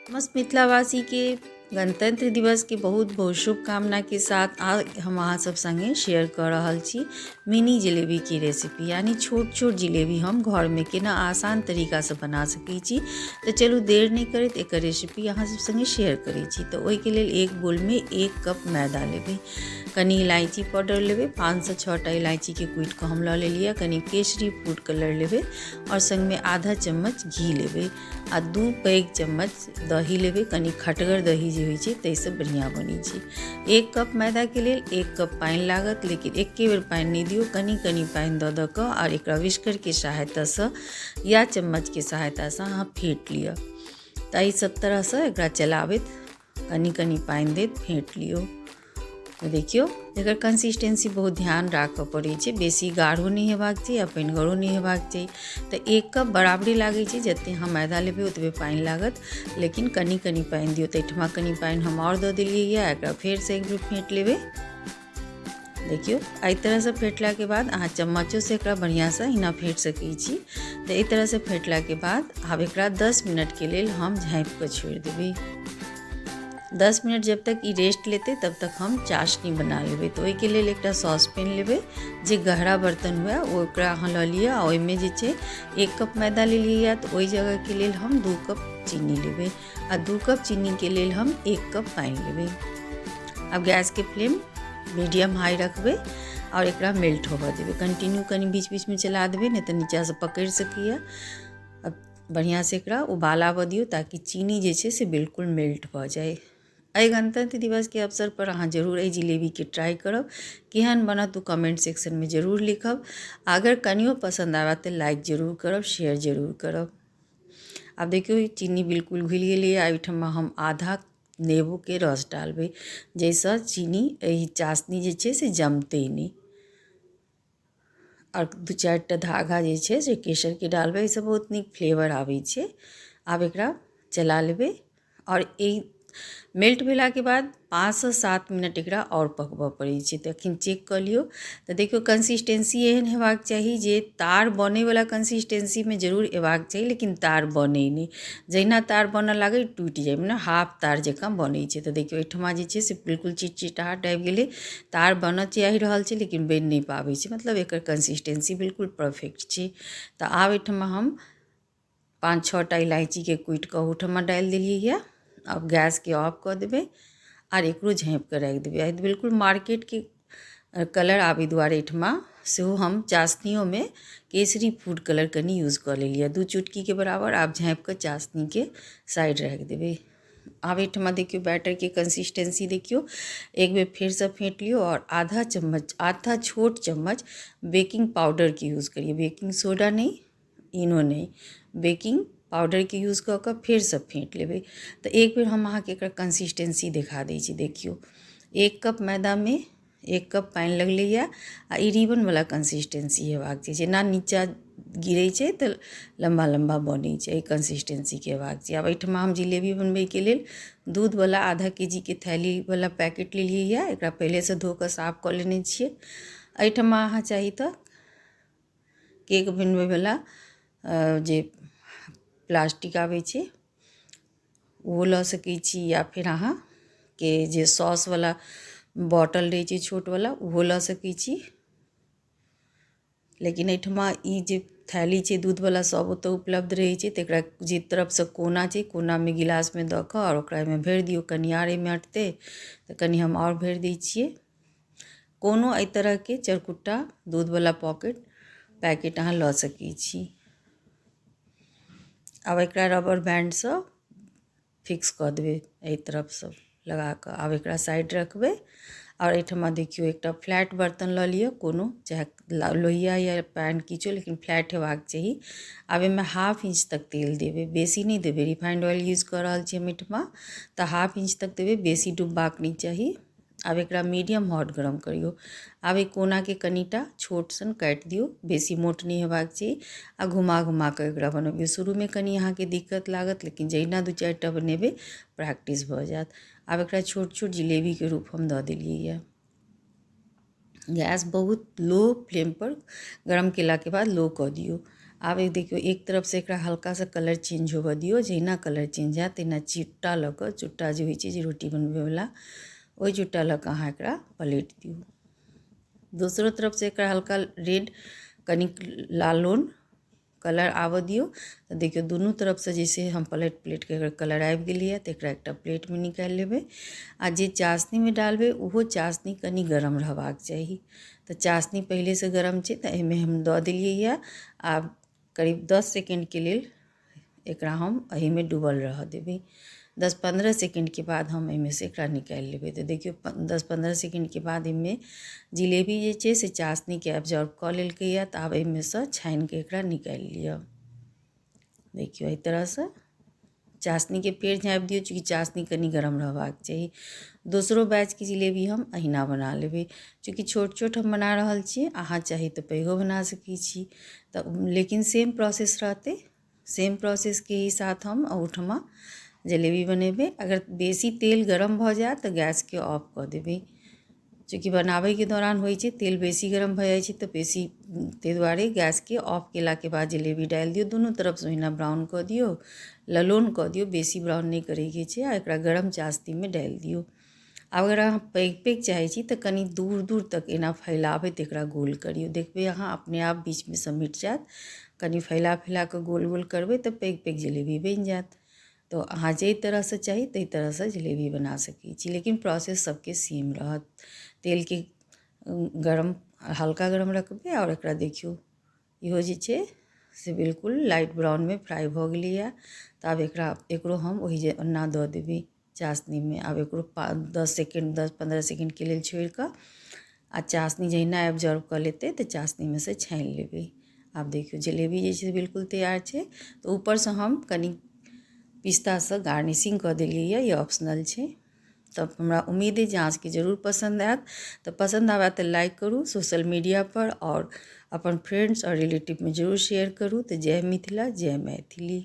समस्त मिथिलावासी के गणतंत्र दिवस के बहुत बहुत शुभकामना के साथ आज हम अहाँ सब संगे शेयर कर रहल छी मिनी जिलेबी के रेसिपी, यानी छोट छोट जिलेबी हम घर में केना आसान तरीका से बना सकै छी। तो चलू देर नहीं करैत एकर रेसिपी अहाँ सब संगे शेयर करै छी। तो ओहिके लेल एक बोल में 1 कप मैदा लेबै, कनी इलायची पाउडर लेबै, 5 से 6 टा इलायची के कुटि कऽ हम लऽ लेलियै, कनी केसरी फूड कलर लेबै और संग में आधा चम्मच घी लेबै आ 2 पैघ चम्मच दही लेबै, कनी खटगर दही जे होइ छै ताहिसँ बढ़िआँ बनै छै। 1 कप मैदाके लेल 1 कप पानि लागत, लेकिन एके बेर पानि नहि दियौ, कनी कनी पानि दऽ दऽ कऽ आओर एकरा विस्करके सहायतासँ या चम्मचके सहायतासँ अहाँ फेँट लिअ। तऽ एहि सब तरहसँ एकरा चलाबैत कनी कनी पानि दैत फेँट लियौ। तऽ देखियौ एकर कंसिस्टेंसी बहुत ध्यान राखऽ पड़ै छै, बेसी गाढ़ो नहि हेबाक चाही आ पानिगरो नहि हेबाक चाही। तऽ 1 कप बराबरे लागै छै, जते अहाँ मैदा लेबै ओतबे पानि लागत, लेकिन कनी कनी पानि दियौ। तऽ एहिठमा कनी पानि हम आओर दऽ देलियै यऽ, एकरा फेरसँ एक बेर फेँट लेबै। देखियौ एहि तरहसँ फेँटलाके बाद अहाँ चम्मचोसँ एकरा बढ़िआँसँ एहिना फेँट सकै छी। तऽ एहि तरहसँ फेँटलाके बाद आब एकरा 10 मिनटके लेल हम झाँपि कऽ छोड़ि देबै। 10 मिनट जब तक ई रेस्ट लेतै तब तक हम चाशनी बना लेबै। तऽ ओहिके लेल एकटा सॉसपेन लेबै, जे गहरा बर्तन हुए ओकरा अहाँ लऽ लिअ आ ओहिमे जे छै 1 कप मैदा लेलियै तऽ ओहि जगहके लेल हम 2 कप चीनी लेबै आ 2 कप चीनीके लेल हम 1 कप पानि लेबै। आब गैसके फ्लेम मीडियम हाई रखबै आओर एकरा मेल्ट होबऽ देबै। कंटिन्यू कनि बीच बीचमे चला देबै, नहि तऽ नीचाँसँ पकड़ि सकैए। अब बढ़िआँसँ एकरा उबाल आबऽ दियौ ताकि चीनी जे छै से बिल्कुल मेल्ट भऽ जाय। एहि गणतंत्र दिवसके अवसर पर अहाँ जरूर एहि जिलेबीके ट्राई करब, केहन बनत ओ कमेंट सेक्शनमे जरूर लिखब। अगर कनियो पसन्द आबय तऽ लाइक जरूर करब, शेयर जरूर करब। आब देखियौ चीनी बिल्कुल घुलि गेलैए। एहिठमा हम आधा नेबोके रस डालबै, जाहिसँ चीनी एहि चाशनी जे छै से जमतै नहि। आओर 2-4 टा धागा जे छै से केसरके डालबै, एहिसँ बहुत नीक फ्लेवर आबै छै। आब एकरा चला लेबै आओर एहि मेल्ट भेलाके बाद 5 से 7 मिनट एकरा आओर पकबऽ पड़ै छै। तऽ एखन चेक कऽ लियौ तऽ देखियौ कंसिस्टेंसी एहन हेबाक चाही जे तार बनैवला कंसिस्टेंसीमे जरूर अयबाक चाही, लेकिन तार बनै नहि। जहिना तार बनऽ लागै टूटि जाइ, मने हाफ तार जकाँ बनै छै। तऽ देखियौ एहिठमा जे छै से बिल्कुल चिटचिटाहट आबि गेलै, तार बनऽ चाहि रहल छै लेकिन बनि नहि पाबै छै, मतलब एकर कंसिस्टेंसी बिल्कुल परफेक्ट छै। तऽ आब एहिठमा हम 5-6 टा इलायचीके कुटि कऽ ओहूठमा डालि देलियै यऽ। आब गैसके ऑफ कऽ देबै आर एकरो झाँपि कऽ राखि देबै। आइ बिल्कुल मार्केटके कलर आबै दुआरे एहिठमा सेहो हम चाशनियोमे केसरी फूड कलर कनि यूज कऽ लेलियै, 2 चुटकीके बराबर। आब झाँपि कऽ चाशनीके साइड राखि देबै। आब एहिठमा देखियौ बैटरके कंसिस्टेंसी देखियौ, एक बेर फेरसँ फेँट लियौ आओर आधा छोट चम्मच बेकिंग पाउडरके यूज करियौ, बेकिंग सोडा नहि, इनो नहि, बेकिंग पाउडरके यूज कऽ कऽ फेरसँ फेँट लेबै। तऽ एक बेर हम अहाँके एकर कंसिस्टेंसी देखा दै छी। देखियौ 1 कप मैदामे 1 कप पानि लगलैए आ ई रिबनवला कंसिस्टेंसी हेबाक चाही, जेना नीचाँ गिरै छै तऽ लम्बा लम्बा बनै छै, एहि कंसिस्टेंसीके हेबाक चाही। आब एहिठमा हम जिलेबी बनबैके लेल दूधवला आधा के जी के थैलीवला पैकेट लेलियै यऽ, एकरा पहिलेसँ धो कऽ साफ कऽ लेने छियै। एहिठमा अहाँ चाही तऽ केक बनबैवला जे प्लास्टिक आबै छै ओहो लऽ सकै छी, या फेर अहाँके जे सॉसवला बॉटल रहै छै छोटवला ओहो लऽ सकै छी। लेकिन एहिठमा ई जे थैली छै दूधवला सब ओतऽ उपलब्ध रहै छै, तऽ एकरा जे तरफसँ कोना छै कोनामे गिलासमे दऽ कऽ आओर ओकरा एहिमे भरि दियौ। कनि आर एहिमे अटतै तऽ कनि हम आओर भरि दै छियै। कोनो एहि तरहके चरकुट्टा दूधवला पैकेट अहाँ लऽ सकै छी। आब एकरा रबर बैंडसँ फिक्स कऽ देबै एहि तरफसँ लगा कऽ। आब एकरा साइड रखबै आओर एहिठमा देखियौ एकटा फ्लैट बर्तन लऽ लिअ, कोनो चाहे लोहिया या पैन किछो, लेकिन फ्लैट हेबाक चाही। आब एहिमे 1/2 इंच तक तेल देबै, बेसी नहि देबै। रिफाइंड ऑयल यूज कऽ रहल छी हम एहिठमा, तऽ 1/2 इंच तक देबै, बेसी डुबबाक नहि चाही। आब एकरा मीडियम हॉट गरम करियौ। आब एहि कोनाके कनिटा छोट सन काटि दियौ, बेसी मोट नहि हेबाक चाही, आ घुमा घुमा कऽ एकरा बनबियौ। शुरूमे कनि अहाँके दिक्कत लागत, लेकिन जहिना 2-4 टा बनेबै प्रैक्टिस भऽ जायत। आब एकरा छोट छोट जिलेबीके रूप हम दऽ देलियै यऽ। गैस बहुत लो फ्लेम पर गरम केलाके बाद लो कऽ दियौ। आब देखियौ एक तरफसँ एकरा हल्का सा कलर चेंज होबऽ दियौ। जहिना कलर चेंज हैत तहिना चुट्टा लऽ कऽ, चुट्टा जे होइ छै जे रोटी बनबैवला, ओहि चुट्टा लऽ कऽ अहाँ एकरा पलटि दियौ। दोसरो तरफसँ एकरा हल्का रेड कनिक लालोन कलर आबऽ दियौ। तऽ देखियौ दुनू तरफसँ जैसे हम पलटि पलटि कऽ एकर कलर आबि गेलैए, तऽ एकरा एकटा प्लेटमे निकालि लेबै। आ जे चाशनीमे डालबै ओहो चाशनी कनि गरम रहबाक चाही। तऽ चाशनी पहिलेसँ गरम छै, तऽ एहिमे हम दऽ देलियैए। आब करीब 10 सेकेंडके लेल एकरा हम एहिमे डूबल रहऽ देबै। 10-15 सेकेंडके बाद हम एहिमे से एकरा निकालि लेबै। तऽ देखियौ 10-15 सेकेंडके बाद एहिमे जिलेबी जे छै से चाशनीके एब्जॉर्ब कऽ लेलकैए। तऽ आब एहिमेसँ छानिके एकरा निकालि लिअ। देखियौ एहि तरहसँ चाशनीके फेर झाँपि दियौ, चूँकि चाशनी कनि गरम रहबाक चाही। दोसरो बैचके जिलेबी हम अहिना बना लेबै। चूँकि छोट छोट हम बना रहल छी, अहाँ चाही तऽ पैघो बना सकै छी, तऽ लेकिन सेम प्रोसेस रहतै। सेम प्रोसेसके ही साथ हम ओहिठमा जलेबी बनेबै। अगर बेसी तेल गरम भऽ जायत तऽ गैसके ऑफ कऽ देबै। चूँकि बनाबैके दौरान होइ छै तेल बेसी गरम भऽ जाइ छै, तऽ बेसी, ताहि दुआरे गैसके ऑफ केलाके बाद जलेबी डालि दियौ। दुनू तरफसँ ओहिना ब्राउन कऽ दियौ, ललोन कऽ दियौ, बेसी ब्राउन नहि करैके छै। आ एकरा गरम चाशनीमे डालि दियौ। आब अगर अहाँ पैघ पैघ चाहै छी तऽ कनि दूर दूर तक एना फैलाबैत एकरा गोल करियौ। देखबै अहाँ अपने आप बीचमे समेट जायत। कनि फैला फैला कऽ गोल गोल करबै तऽ पैघ पैघ जलेबी बनि जायत। तऽ अहाँ जाहि तरहसँ चाही ताहि तरहसँ जलेबी बना सकै छी, लेकिन प्रोसेस सबके सेम रहत। तेलके गरम, हल्का गरम रखबै। आओर एकरा देखियौ, इहो जे छै से बिल्कुल लाइट ब्राउनमे फ्राइ भऽ गेलैए। तऽ आब एकरा एकरो हम ओहि जे ओना दऽ देबै चाशनीमे। आब एकरो 10 सेकेंड, 10-15 सेकेंडके लेल छोड़ि कऽ आ चाशनी जहिना एब्जॉर्ब कऽ लेतै तऽ चाशनीमे से छानि लेबै। आब देखियौ जलेबी जे छै बिल्कुल तैयार छै। तऽ ऊपरसँ हम कनि पिस्तासँ गार्निशिंग कऽ देलियै, ई ऑप्शनल छै। तऽ हमरा उम्मीद अइ जे अहाँ सबके जरूर पसन्द आयत। तऽ पसन्द आबय तऽ लाइक करू, सोशल मीडियापर आओर अपन फ्रेंड्स आओर रिलेटिवमे जरूर शेयर करू। तऽ जय मिथिला, जय मैथिली।